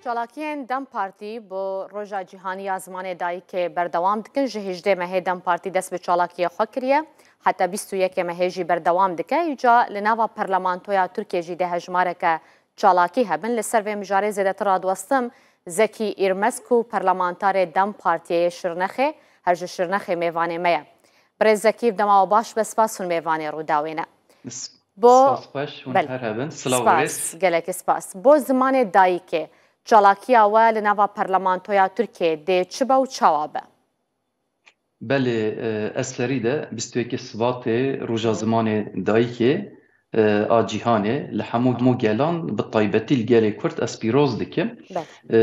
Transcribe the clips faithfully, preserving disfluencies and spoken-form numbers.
Çalakiyên DEM Partî bo Roja Cîhanî ya Zimanê Dayikê berdewam dikin. Ji hejdê mehê DEM Partî dest bi çalakiyê xwe kiriye. Heta bîst û yekê mehê jî berdewam dike. Îca li nava Parlamentoya Tirkiyê jî dê hejmareke çalakî hebin. Li ser vê mijarê zêdetir radiwestim Zekî Îrmez ku parlamentarê DEM Partiyê yê Şirnexê, her ji Şirnexê mêvanê me ye. Birêz Zekî, dema we baş be, spas hûn mêvanê Rûdawê ne. Bo Spas xweş, hûn Belê. Her hebin. Silav û rêz. Spas, gelekî spas. Bo zimanê dayikê, çalakiya we li nava Parlamentoya Tirkiyê dê çi be û çawa be? Belê, e, ez serî de bîst û yekê Sibatê Roja Hı. Zimanê Dayikê, e, a cîhanê li hemû, hemû gelan, bi taybetî li gelê Kurd ez pîroz dikim. Belê. E,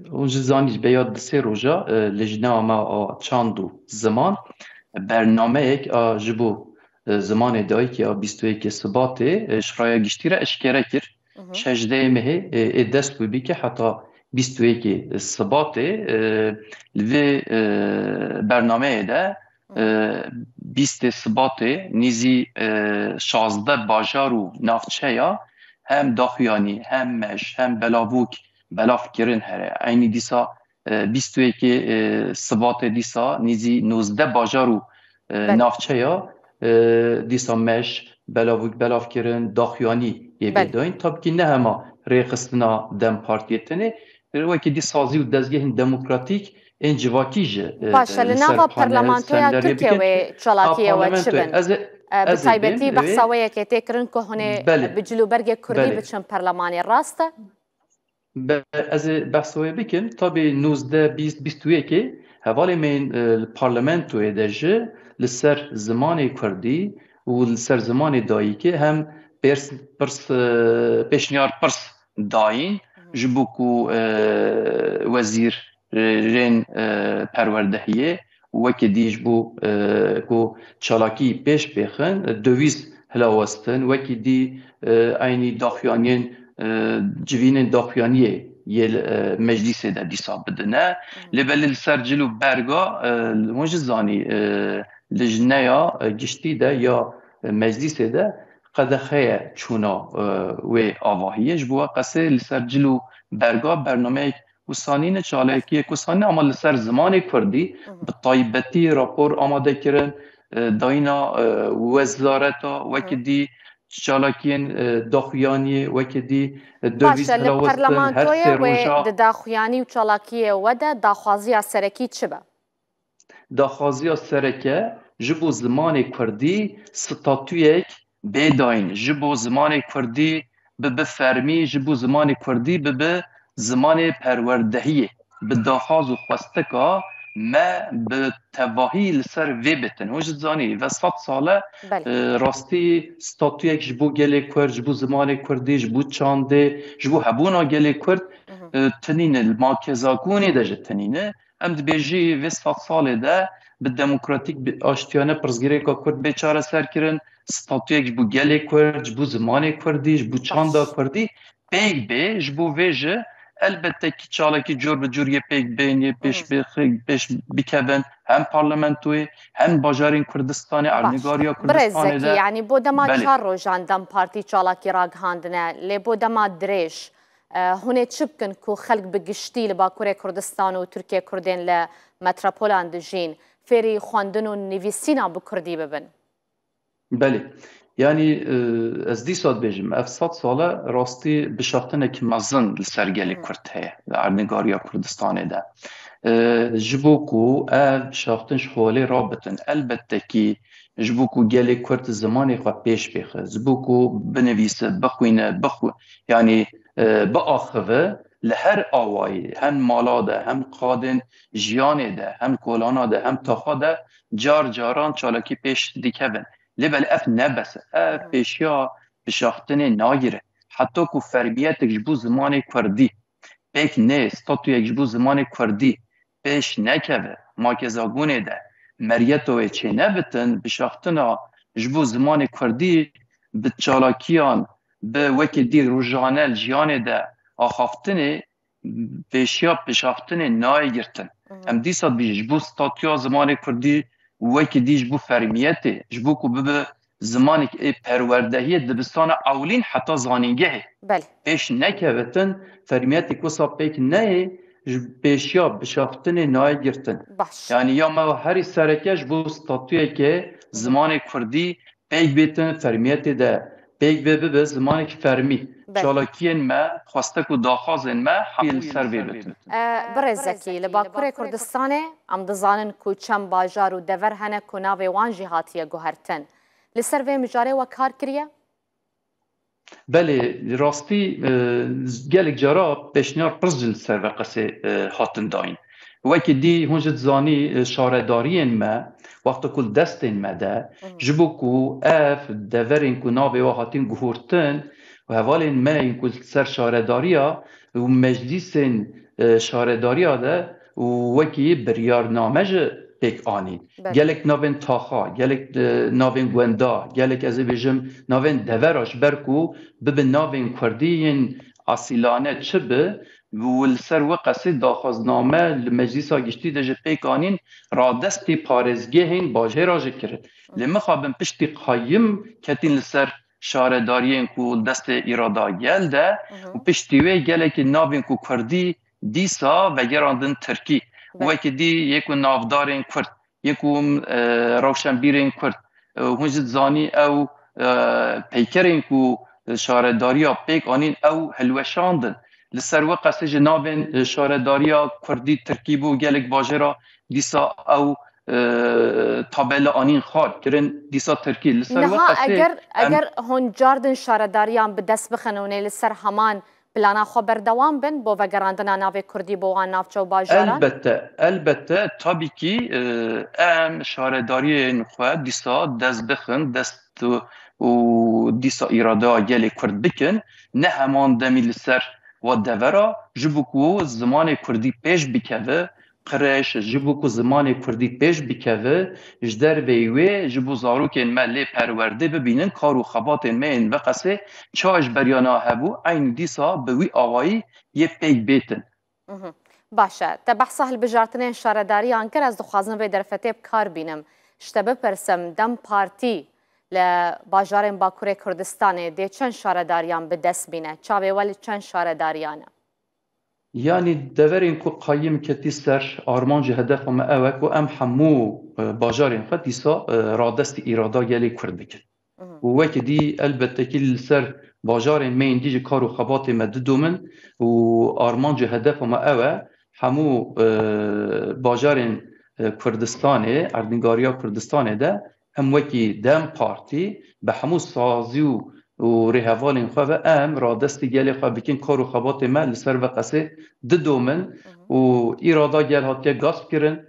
hûn jî zanî, ji beya du sê roja, e, Lijneya me a Çand û Ziman bernameyek a ji bo, e, zimanê dayikê a bîst û yekê Sibatê, e, ji raya giştî re eşkere kir. Hı hı. Şejdeyê mehê, e, ê dest pê bike heta bîst û yekê Sibatê, e, li vê, e, bernameyê de, Hı. e, bîstê Sibatê nîzî, e, şazdeh bajar û navçeya hem daxuyanî, hem mej, hem belavûk belav kirin here. Eynî dîsa, e, bîst û yekê, e, Sibatê dîsa nîzî nozdeh bajar û, e, Belê. Navçeya, e, dîsa mej, belavûk belav kirin, daxuyanî yê Belê. Bê dayîn. Tabkî ne hema rêxistina DEM Partiyê tenê, wekî dî sazî û dezgehên demokratîk ên civakî jî, e, Baş e, li li ser nava panel Parlamentoya senderiyê Tirkiye bikin. Wê çalakiyê we çi bin? Ez ê, E, bi ez ê taybetî bêm, behsa wê yekê tê kirin ku hûn ê Belê. Bi cil û bergê kurdî Belê. Biçin perlemanê, rast e? Be, ez ê behsa wê bikim. Tabî nozdeh, bîst, bîst û yekê hevalê me yên, e, li parlamentoyê de jî li ser zimanê kurdî û li ser zimanê dayikê hem pêrs, pirs, e, pêşniyar pirs dayîn Hı hı. ji bo ku, e, wezîr, e, rên, e, perwerdehiyê û wekî dî ji bo, e, ku çalakî pêş bêxin, döviz hilawestin, wekî dî, e, eynî daxuyaniyên, e, civînên daxuyaniyê yê li, e, meclîsê de dîsa bidine. Hı. Lê belê li ser cil û berga, e, hûn jî zanî, e, lijneya, e, giştî de ya, e, meclîsê de qedexe ye çûna, e, wê avahiyê. Ji bo we qesê li ser cil û berga bernameyek wisa nîne, çalakiyek wisa nîne, ama li ser zimanê kurdî Hı hı. Bi taybetî rapor amade kirin, e, dayîna, e, wezareta, Hı hı. Wekî dî çalakiyên, e, daxuyaniyê, wekî dî, e, Baş döviz e, li hilawestin, her parlamentoyê sê wê roja. Di daxuyanî û çalakiyê we de daxwaziya serekî çi be? Daxwaziya sereke ji bo zimanê kurdî statuyek bê dayîn, ji bo zimanê kurdî bibe fermî, ji bo zimanê kurdî bibe zimanê perwerdehiyê. Bi daxwaz û xwestika me bi tevahî li ser vê bitin. Hûn jî zanî, ve sed sal e, Belê. E, rastî statuyek ji bo gelê Kurd, ji bo zimanê kurdî, ji bo çandê, ji bo hebûna gelê Kurd, Hı hı. E, tinîne, li makezagonê de jî tinîne. Em dibêjî vê sed salê de bi demokratîk, bi aştiyane pirsgirêka Kurd bê çareser kirin, statuyek ji bo gelê Kurd, ji bo zimanê Kurdî, ji bo çanda Kurdî pêk bê, ji bo vê jî elbette kî çalakî cor bi cor yê pêk bên, yê pêş Hı. bixi-, pêş bikevin, hem parlamentoyê, hem bajarên Kurdistanê, Baş. Erdnîgariya Birêz Kurdistanê Zekî, de. Yanî bo dema Belê. Çar rojan DEM Partî çalakî ragihandine, lê bo dema dirêj, e, hûn ê çi bikin ku xelk bi giştî li Bakurê Kurdistan û Tirkiye Kurdên li metropolan dijîn, fêrî xwendin û nivîsîna bi kurdî bibin? Belê. Yanî, e, ez dîsa dibêjim, ev sed sal e rastî bişaftinek mezin li ser gelê Hmm. Kurd heye, li erdnîgariya Kurdistanê de. E, ji bo ku ev bişaftin ji holê rabitin, elbette kî ji bo ku gelê Kurd zimanê xwe pêş bêxe, ji bo ku binivîse, bixwîne, bixwe-, yanî, e, biaxive, li her awayî, hem mala de, hem qadên jiyanê de, hem kolana de, hem taxa de car caran çalakî pêş dikevin. Lê belê ev ne bes e. Ev Hmm. pêşiya bişaftinê nagire. Heta ku fermiyetek ji bo zimanê kurdî pêk nê, statuyek ji bo zimanê kurdî pêş nekeve, makezagonê de meriyeta wê çênebitin, bişaftina ji bo zimanê kurdî bi çalakiyan, bi wekî dî rojane li jiyanê de axaftinê, pêşiya pêşaftinê nayê girtin. Mhm. Em dîsa dibêjin, ji bo statuya zimanê kurdî wekî dî ji bo fermiyetê, ji bo ku bibe zimanek ê perwerdehiyê dibistana ewilîn heta zanîngehê Belê. pêş nekevitin, fermiyetê wisa pêk neyê, ji pêşiya bişaftinê nayê girtin. Baş. Yani ya me herî sereke ji bo statuyeke zimanê kurdî pêk bêtin, fermiyetê de pêk bê, bibe zimanek fermî. Belê. Çalakiyên me, xwestek û daxwazên me hemû yên li ser vê bitin. E, Birêz Zekî, li Bakurê Kurdistanê em dizanin ku çend bajar û dever hene ku navê wan jî hatiye guhertin. Li ser vê mijarê we kar kiriye? Belê, rastî, e, gelek cara pêşniyar pirs jî li ser veqesê, e, hatin dayîn. Wekî dî hûn jî dizanî, e, şaredariyên me, wexta ku li destên me de, Hı hı. ji bo ku ev deverên ku navê we hatin guhurtin û hevalên me yên ku li ser şaredariya û meclîsên, e, şaredariya de û wekî biryarname jî pêk anîn. Belê. Gelek navên taxa, gelek, e, navên gwenda, gelek ez ê bêjim navên devera ji ber ku bibe navên kurdî yên asîlane çi bi, û li ser wê qesê daxwazname li Meclîsa Giştî de jî pêk anîn, radestî parêzgehên bajêra jî kirin. Lê mixabin piştî qayim ketîn li ser şaredariyên ku destê îrada gel de Hı hı. û piştî wê gelekî navên ku kurdî dîsa vegerandin tirkî. Belê. Wekî dî yê ku navdarên kurd, yê ku, e, rewşenbîrên kurd, e, hûn jî dizanî ew, e, peykerên ku şaredariya pêk anîn ew hilweşandin. Li ser wê qesê ji navên, e, şaredariya kurdî tirkî bû, gelek bajêra dîsa ew, e, tabela anîn xal kirin dîsa tirkî. Li ser wê Niha qesê eger, em eger hûn cardin şaredariyan bi dest bixin û nê li ser heman plana xwe berdewam bin bo vegerandina navê kurdî bo wan navçe û bajaran? Elbette, elbette, tabii ki, e, em şaredariyên xwe dîsa dest bixin, dest û dîsa îradeya gelê kurd bikin, ne heman demî li ser wa devera, ji bo ku zimanê kurdî pêş bikeve, qireş, ji bo ku zimanê kurdî pêş bikeve, ji derveyî wê ji bo zarokên me lê perwerdê bibînin, kar û xebatên me yên veqesê çawa ji beriya na hebû, eynî dîsa bi wî awayî yê pêk bêtin. Mhm. Baş e. Te behsa hilbijartinên şaredariyan kir, ez dixwazim vê derfetê bi kar bînim. Ji te bipirsim, DEM Partî li bajarên Bakurê Kurdistanê dê çend şaredariyan bi dest bîne? Çavê we li çend şaredariyan e? Yanî deverên ku qayim ketî ser, armanc û hedefa me ew e ku em hemû, e, bajarên xwe dîsa, e, radestî îrada gelê Kurd bikin. Mhm. Û wekî dî elbette kî li ser bajarên me yên dî jî kar û xebatê me didomin û armanc û hedefa me ew e, hemû, e, bajarên, e, Kurdistanê, erdnîgariya Kurdistanê de em wekî DEM Partî bi hemû sazî û û rêhevalên xwe ve em radestî gelê xwe bikin, kar û xebatê me li ser veqesê didomin Mhm. û îrada gel hatiye gasp kirin,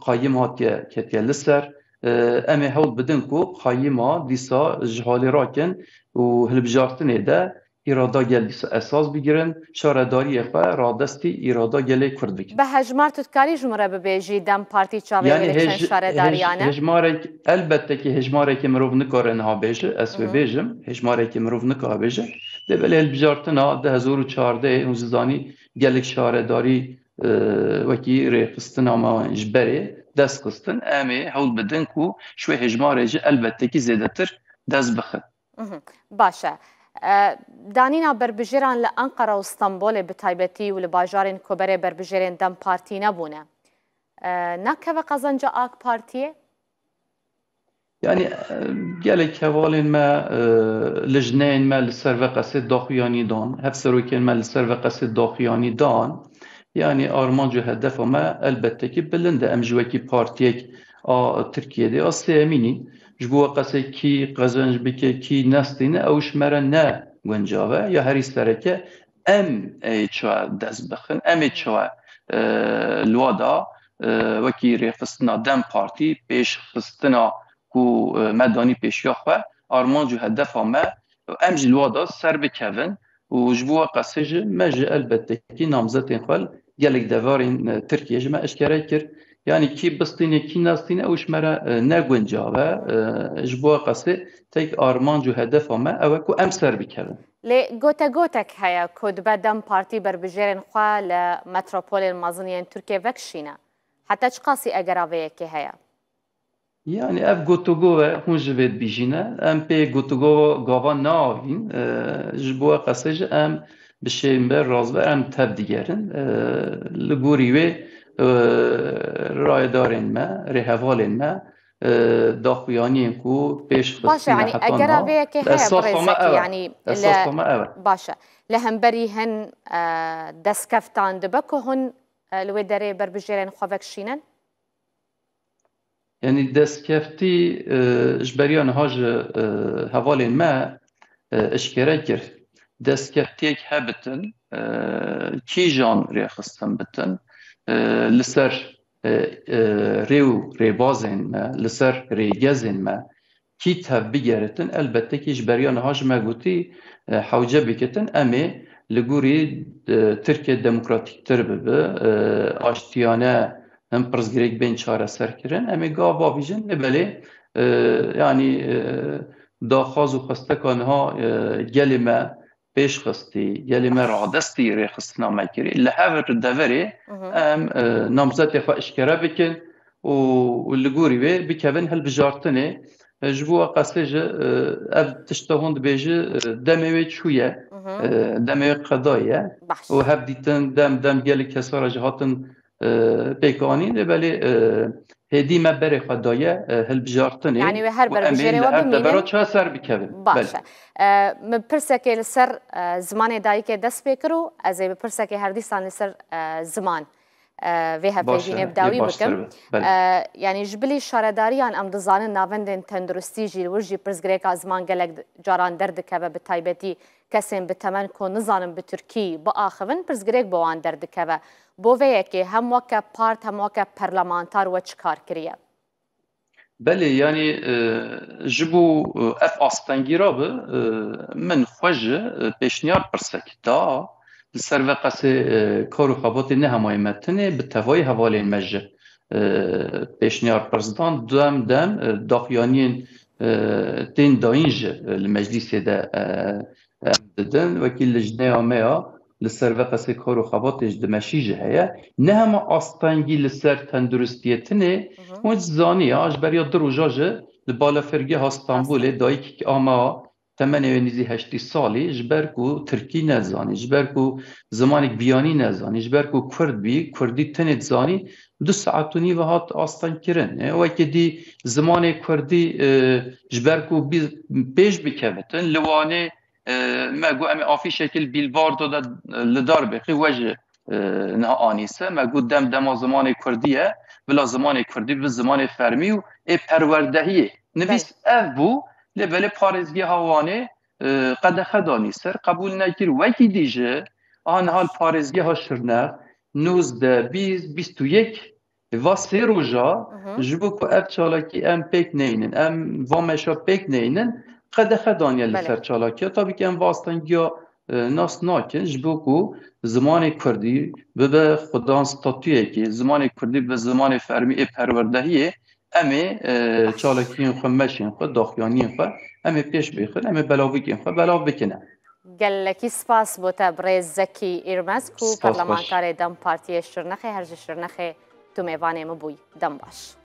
qayim hatiye ketiye li ser. E, em ê hewl bidin ku qayima dîsa ji halê rakin û hilbijartinê de îrada gel dîsa esas bigirin, şaredariyê xwe radestî îrada gelê Kurd bikin. Bi hejmar tu dikarî ji min re bibêjî DEM Partî çavê Yanî wê li çend hej-, şaredariyan hej-, e? hejmarek, elbette ki hejmarekê mirov nikare niha bêje, ez vê Hı hı. bêjim, hejmarekê mirov nikare bêje. Lê belê hilbijartina du hezar û çardeh hûn jî zanî gelek şaredarî, e, wekî rêxistina me ji berê dest xistin. Em ê hewl bidin ku ji wê hejmarê jî elbette ki zêdetir dest bixin. Mhm. Baş e. E, danîna berbijêran li Enqera û Stenbolê bi taybetî û li bajarên ku berê berbijêrên DEM Partî nebûne, e, nakeve qezenca AK Partiyê? Yani, e, gelek hevalên me, e, lijneyên me li ser veqesê daxuyanî dan, hevserokên me li ser veqesê daxuyanî dan. Yani, armanc û hedefa me elbette ki bilind e. Em ji wekî partiyek a Tirkiyê de a sêyemînî. Ji bo qesê kî qezenc bike, kî nestîne, ew ji me re ne guncav e. Ya herî sereke em ê çawa dest bixin, em ê çawa, e, li wa da, e, wekî rêxistina DEM Partî pêşxistina ku, e, me danî pêşiya xwe, armanc û hedefa me, em jî li wa da ser bikevin û ji bo qesê jî me jî elbette kî namzetên xwe gelek devarên, e, Tirkiyê ji me eşkere kir. Yanî kî bistîne, kî nestîne, ew ji me re, e, ne guncav e. E, ji bo qesê tek armanc û hedefa me ew e ku em ser bikevin. Lê gotegotek heye ku dibe DEM Partî berbijêrên xwe li metropolên mezin yên Tirkiyê vekişîne. Heta çiqasî egera vê yekê heye? Yani ev gotogo ve hûn ji vê dibîjîne, em pê gotogo gava naavîn. E, ji bo qesê jî em bi şênber razber em tev digerin. E, li gorî wê, e, rayedarên me, rêhevalên me, e, daxuyaniyên ku pêş Baş e, xistin yani heta eger niha, vê yekê heye esasa me birêzekî, ew e. Yani esasa me ew e. Baş e. Li hemberî hin, e, destkeftan dibe ku hûn, e, li wê derê berbijêrên xwe vekişînin? Yanî destkeftî, e, ji beriya niha ji, e, hevalên me, e, eşkere kir. Destkeftiyek hebitin, e, kîjan rêxistin bitin, e, li ser, e, e, rê û rêbazên me, li ser rêgezên me, kî tev bigeritin, elbette kî ji beriya niha ji me gotî, e, hewce bikitin, em ê li gorî, e, Tirkiye demokratîktir bibe, e, aştiyane hin pirsgirêk bên çareserkirin, em ê gava bavîjin, lê belê, e, yanî, e, daxwaz û xwesteka niha, e, gelê me pêş xistî, gelê me radestî rêxistina me kirî. Li hev deverê Hı hı. em, e, namzetê xwe eşkere bikin û, û li gorî wê bikevin hilbijartinê. E, ji bo qesê jî, e, ev tişta hûn dibêji, e, demê wê çûye, Hı hı. e, demê wê qedayê ye. Baş. Û hev dîtin dem, dem gelek kesa re jî hatin, e, pêk anîn, lê belê, e, hêdî me berê xwe daye, e, hilbijartinê Yani wê her û em ê berbijêrê li we her bimînin. Devera çareser bikevin. Baş Belê. e. E, min pirsekê li ser, e, zimanê dayikê dest pê kir û ez ê bi pirsekê her dîsan li ser, e, ziman, e, vê Baş e, hevpeyvînê bi ê dawî baştir bikim. Be. Belê. E, yani ji bilî şaredariyan em dizanin navendên tenduristî jî li wir jî pirsgirêka ziman gelek caran derdikeve, bi taybetî kesên bi temen ku nizanin bi tirkî biaxivin, pirsgirêk bo wan derdikeve. Bo vê yekê hem weke part hem weke perlemantar we çi kar kiriye? Belê, yanî, e, ji bo, e, ev astengî rabe, e, min xwe ji, e, pêşniyar pirsek da, li ser vê qesê, e, kar û xebatê ne hema yê me tenê, bi tevayî hevalên me ji, e, pêşniyar pirs dan, dem dem, e, daxuyaniyên, e, tên dayîn ji, e, li meclîsê de, e, em didin. Wekî lijneya me ya li ser vê qesê kar û xebatê ji dimeşî jî heye. Ne hema astengî li ser tenduristiyê tinê, Hı hı. hûn dizanî ya, ji beriya du roja jî li balafirgeha Stenbolê Rast e. dayikek a me temenê wê nîzî heştî salî, ji ber ku tirkî nezanî, ji ber ku zimanek biyanî nezanî, ji ber ku kurd bî, kurdî tenê dizanî, du saet û nîve hat astengkirin. E, wekî dî zimanê kurdî, e, ji ber ku bî-, pêş bikevitin, li Wanê E, me got, em ê afîşekî li Bîlbardo de, e, li dar bixî, we ji, e, niha anîse. Me got, dem dema zimanê kurdî ye, bila zimanê kurdî bi zimanê fermî û ê perwerdehiyê. Nivîs Belê. ev bû, lê belê parêzgeha Wanê, e, qedexe danî ser, qebûl nekir. Wekî dî jî, a niha li parêzgeha Şirnex, nozdeh, bîst, bîst û yek, va sê roja, Hı hı. ji bo ku ev çalakî em pêk neynin, em va meşa pêk neynin, qedexe daniye li Belê. ser çalakiya. Tabî ki em va astengiya, e, nas nakin, ji bo ku zimanê kurdî bibe xudan statuyekê, zimanê kurdî bibe zimanê fermî ê perwerdehiyê, em ê, e, çalakiyên xwe, meşên xwe, daxuyaniyên xwe, em ê pêş bêxin, em ê belavbûyên xwe belav bikine. Gelekî spas bo te birêz Zekî Îrmez ku Spas xweş. parlamentarê dem Partiyê Şirnexê, her ji Şirnexê tu mêvanê min bûyî. Dem baş.